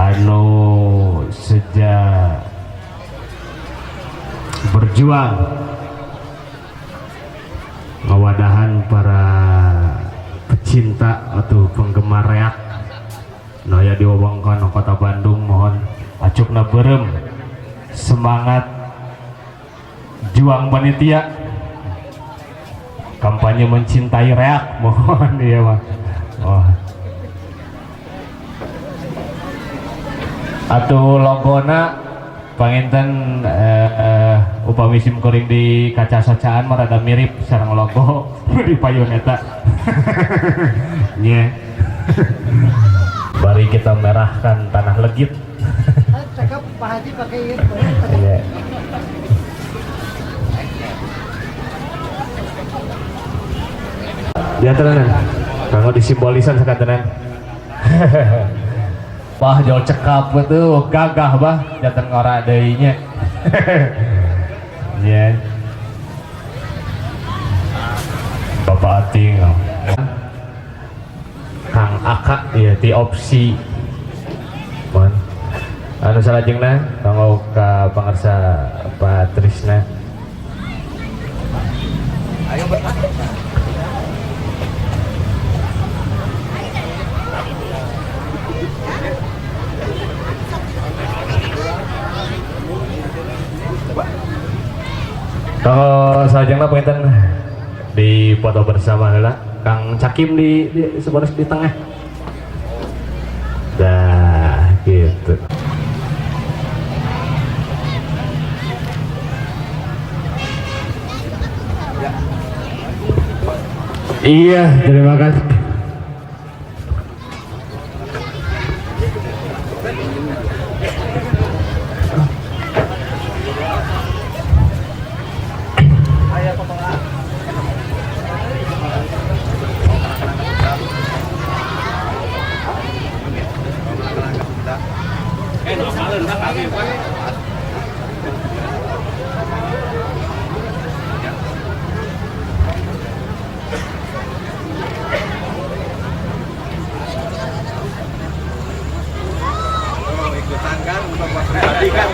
Anu sejak berjuang ngawadahan para pecinta atau penggemar reak nu aya di wewengkon Kota Bandung, mohon acukna beureum semangat juang panitia kampanye mencintai reak, mohon iya mah. Oh. Atau logona panginten upami sim kuring di kaca socaan mah rada mirip sareng logo di payun eta nya. Bari kita merahkan tanah legit. Cakep Pak Haji pakai itu. Iya. Diantaran kanggo disimbolisan sakantenan. Wah, jauh cekap tuh, gagah bah, jantan ngora deui nya. Nya. Bapak Ating. Kang Aka ya di opsi. Mohon. Anu salajengna kanggo ka pangarsa Pak Trisna. Kalau salajengna panginten di foto bersama lah Kang Cakim di sebelah di tengah. Dah gitu. Iya, terima kasih. Ikutan kan untuk buat pribadi kan.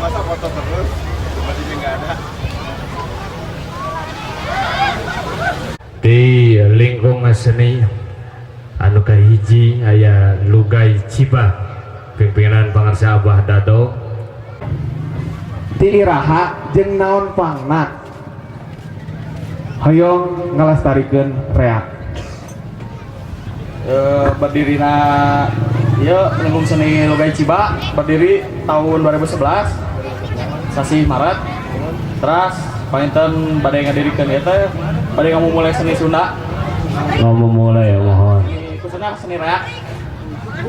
Masa foto terus, pribadinya nggak ada. Di lingkungan seni anu kahiji aya Lugai Ciba pimpinan pangarsa Abah Dado. Ti iraha jeung naon pangna hoyong ngalestarikeun reak? Berdirina ieu lingkung seni Lugai Ciba berdiri tahun 2011 sasi Maret. Terus panginten bade ngadirikeun ieu teh bade ngamumule seni Sunda. Ngomong mulai ya, mohon. Khususnya seni reak.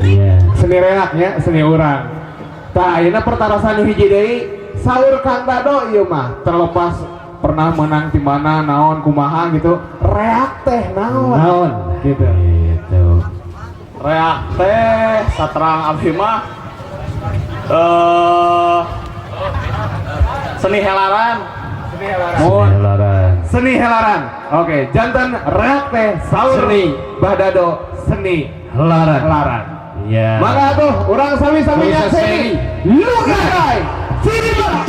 Iya. Seni reaknya seni urang. Tah, ayeuna pertarosan nu hiji deui saur Kang Dado ieu mah terlepas pernah menang di mana naon kumaha gitu, reak teh naon? Naon? Gitu. Gitu. Reak teh saterang abdi mah seni helaran. Mohon. Helaran. Seni helaran. Oke, jantan reak teh saur Seni. Bah Dado seni Helaran. Helaran. Iya. Maka tuh urang sami-sami Sami nyakseni Lugai Ciba.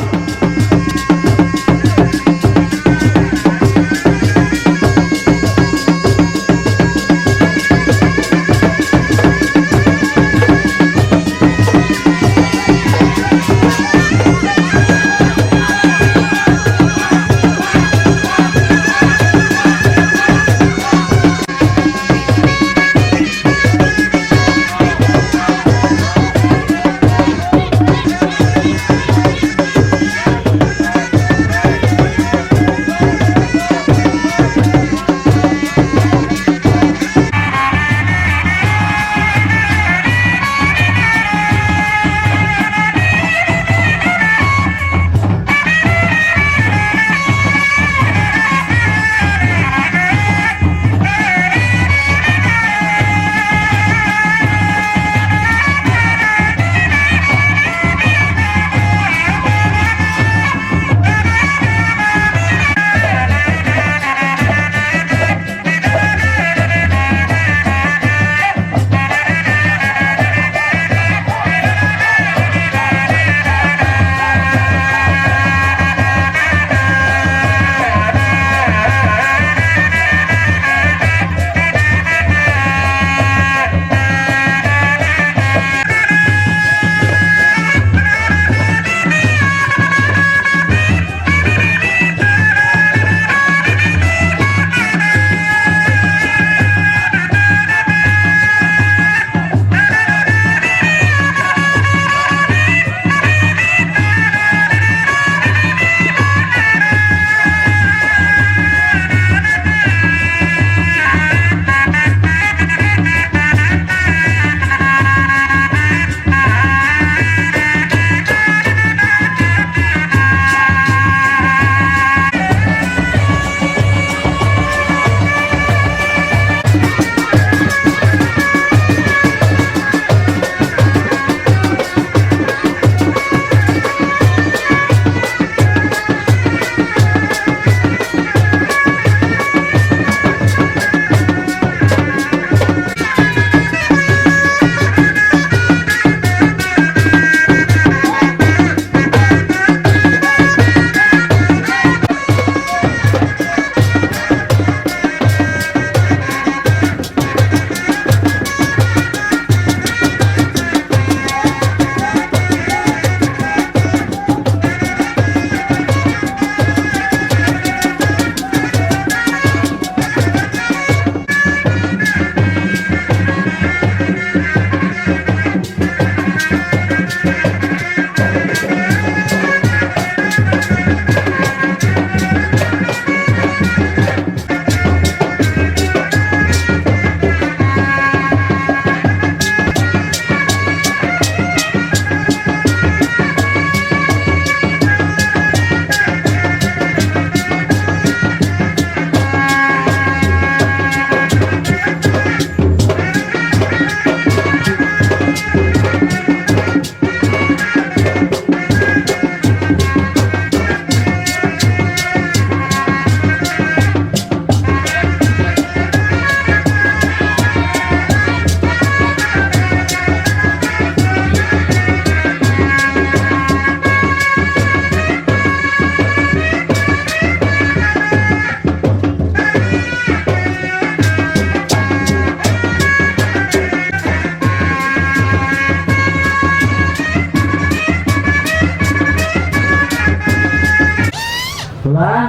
Bulan.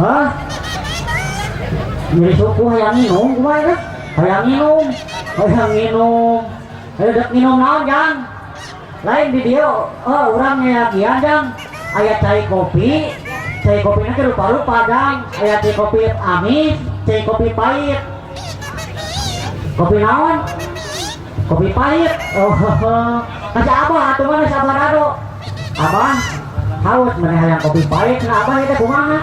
Hah? Nyeri suku hayang minum kumaha ya? Hayang minum, hayang minum. Ayo dek minum naon, Jang? Lain di dieu, oh urang nyakian, Jang. Aya cai kopi, cai kopi nanti rupa-rupa, Jang. Aya cai kopi amis, cai kopi pahit. Kopi naon? Kopi pahit. Oh, kasih abah atuh mana si abah Dado. Abah, haus mana hayang kopi pahit, cenah abah itu kumaha?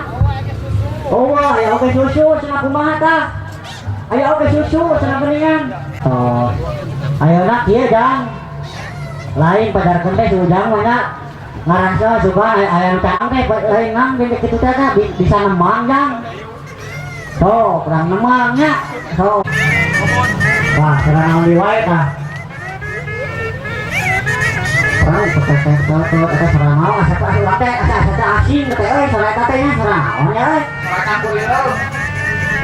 Oh, wah, aya oge susu, cenah kumaha tah? Aya oge susu, cenah mendingan. Oh, ayeuna kieu, Jang. Lain padarkeun teh si Ujang mah nya. Ngarasa suka aya nu canang teh lain nang kitu teh tah, bisa nembang, Jang. Sok, kurang nembang nya. Sok. Wah, serang naon deui wae tah. Perang teh eta serang naon asa teh asa teh asa asa teh asing teh euy serang eta teh nya serang naon ya euy.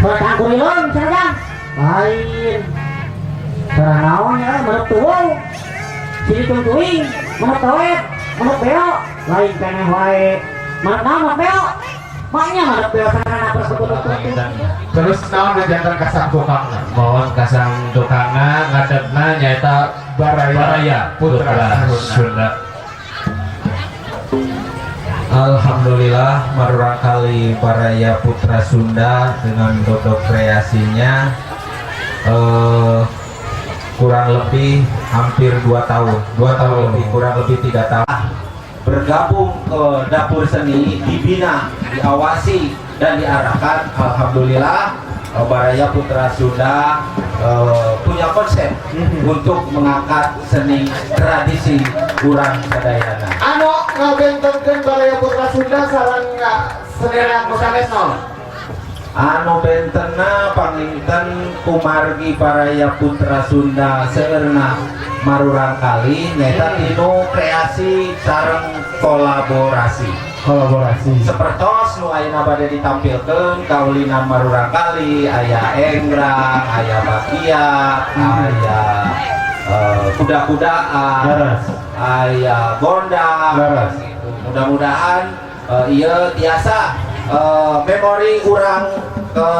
Serang cangkurileung cenah, Jang. Lain. Serang naon ya euy meureup tuung. Sini tungguing, meureup toet, meureup beo, lain keneh wae. Meureup naon meureup beo? Maknya meureup beo sana betul-betul. Terus naon jantan kasang tukangna? Mohon kasang tukangna ngadepna nyaeta Baraya, Baraya Putra Putra Sunda. Sunda. Alhamdulillah murangkalih Baraya Putra Sunda dengan dodok kreasinya kurang lebih hampir 2 tahun, 2 tahun lebih, kurang lebih 3 tahun bergabung ke dapur seni, dibina, diawasi dan diarahkan. Alhamdulillah Baraya Putra Sunda punya konsep untuk mengangkat seni tradisi urang sadayana. Anu ngabentenkeun Baraya Putra Sunda sareng seni reak nu sanes naon? Anu bentenna panginten kumargi Baraya Putra Sunda seueurna murangkalih nyaeta tinu kreasi sareng kolaborasi. Kolaborasi. Sepertos nu ayeuna bade ditampilkeun kaulinan murangkalih, aya enggrang, aya bakiak, aya kuda-kudaan, Leres. Aya gondang Leres. Gitu. Mudah-mudahan ieu tiasa memori urang ke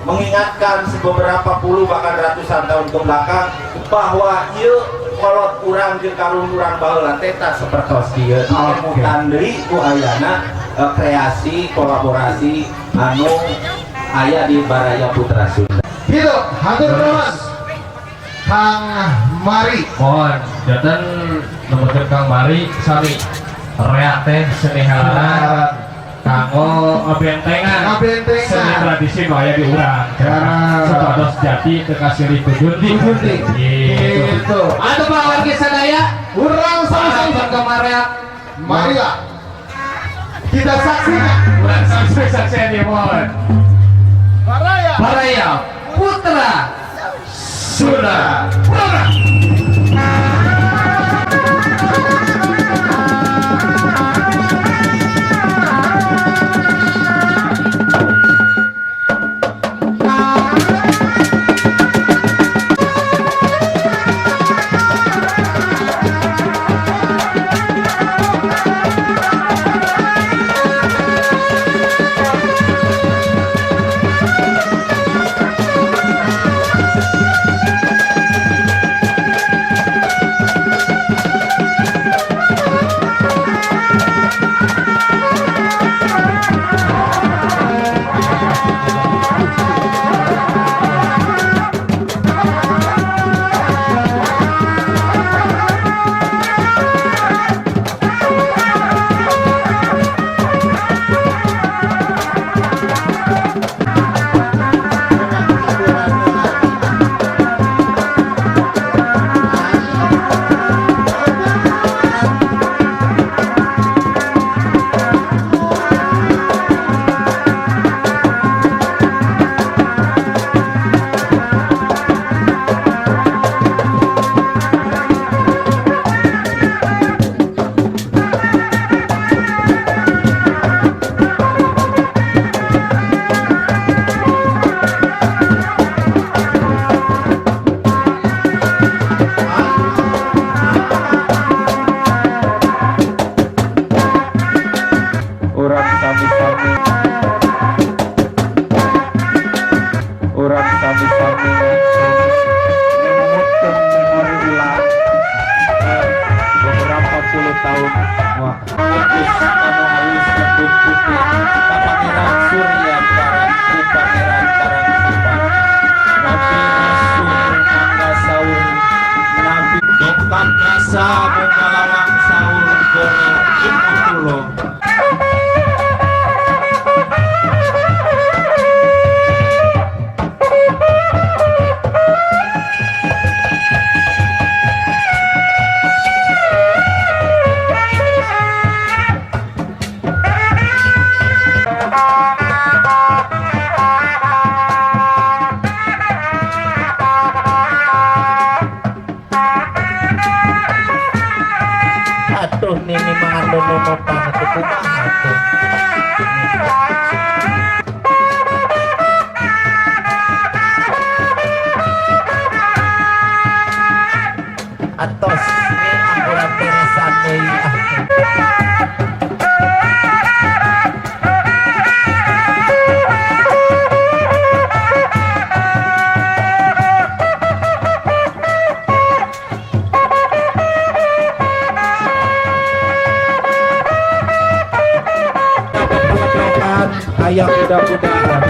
mengingatkan beberapa puluh bahkan ratusan tahun ke belakang bahwa ieu kolot urang jeung karuhun urang baheula teh tah sapertos ieu diemutan deui ku ayana kreasi kolaborasi anu aya di Baraya Putra Sunda. Gitu, hatur nuhun. Kang Mari. Mohon janten numutkeun Kang Mari sami reak teh seni helaran kanggo ngabentengan Ngabentengan. Seni tradisi nu aya di urang. Ya. Supados jati teu kasilih ku junti. Junti. Gitu. Gitu. Atuh Pak wargi sadaya, Urang para sama penggemar reak. Marilah kita saksikan. Urang saksi saksian ya mohon. Baraya. Baraya Putra Sunda. Putra. Samuka lawang saur gono Imutulo. Atuh nini mangandono atuh kumaha atuh. Atos ni angguran beresan deui ah. Ayam mudah-mudahan.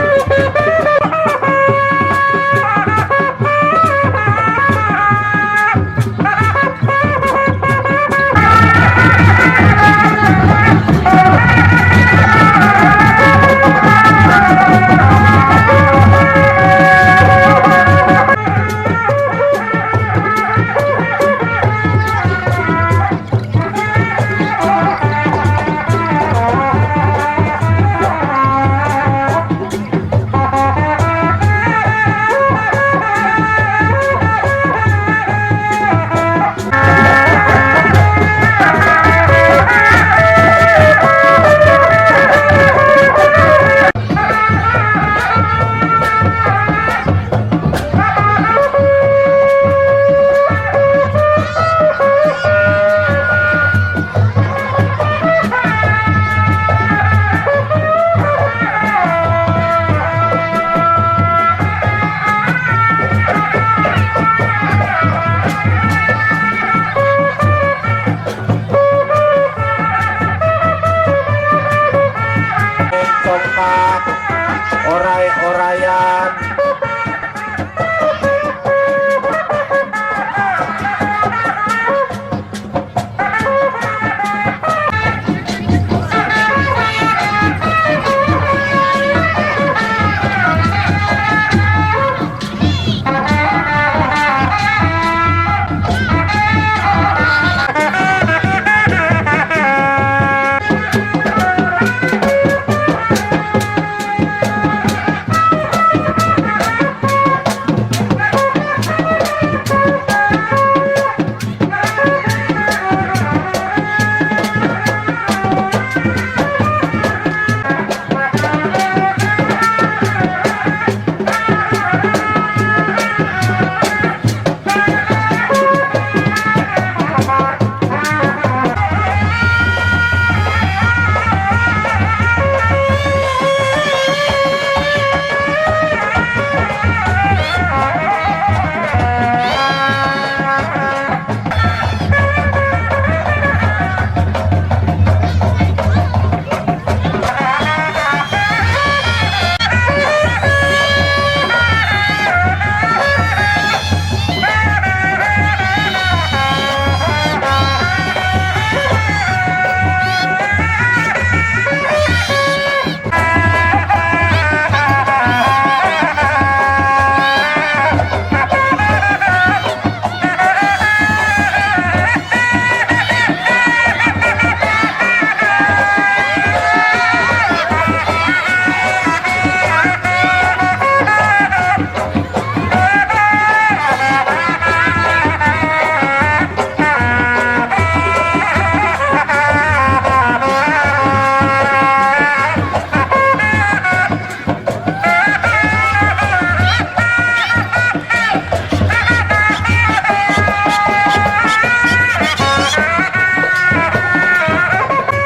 Congkak, orai-orayan.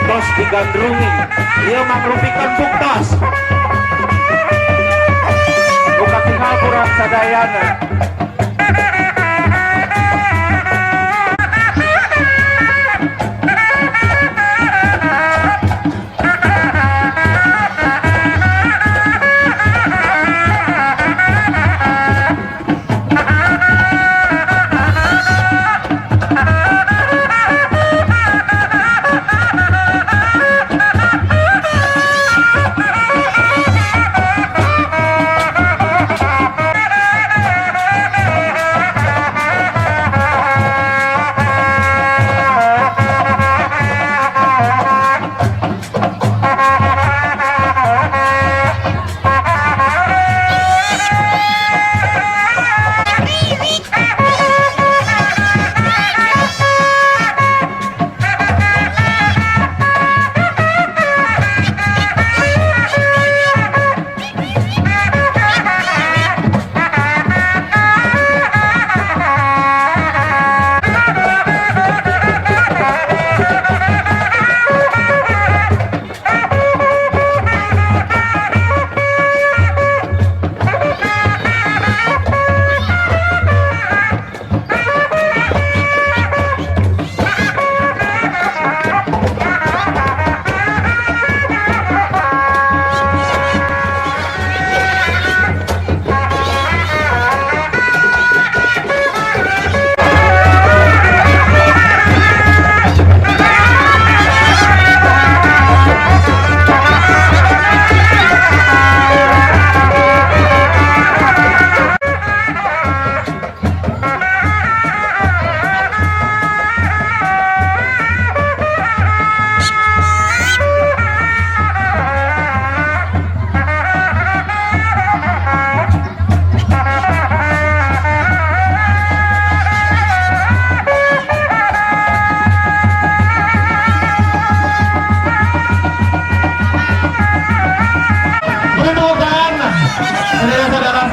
Tos digandrungi, ieu mangrupikeun buktos. Nu katingal kurang sadayana.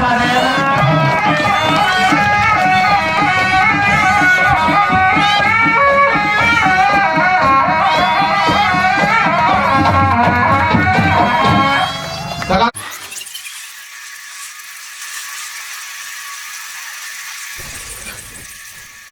Sadaya.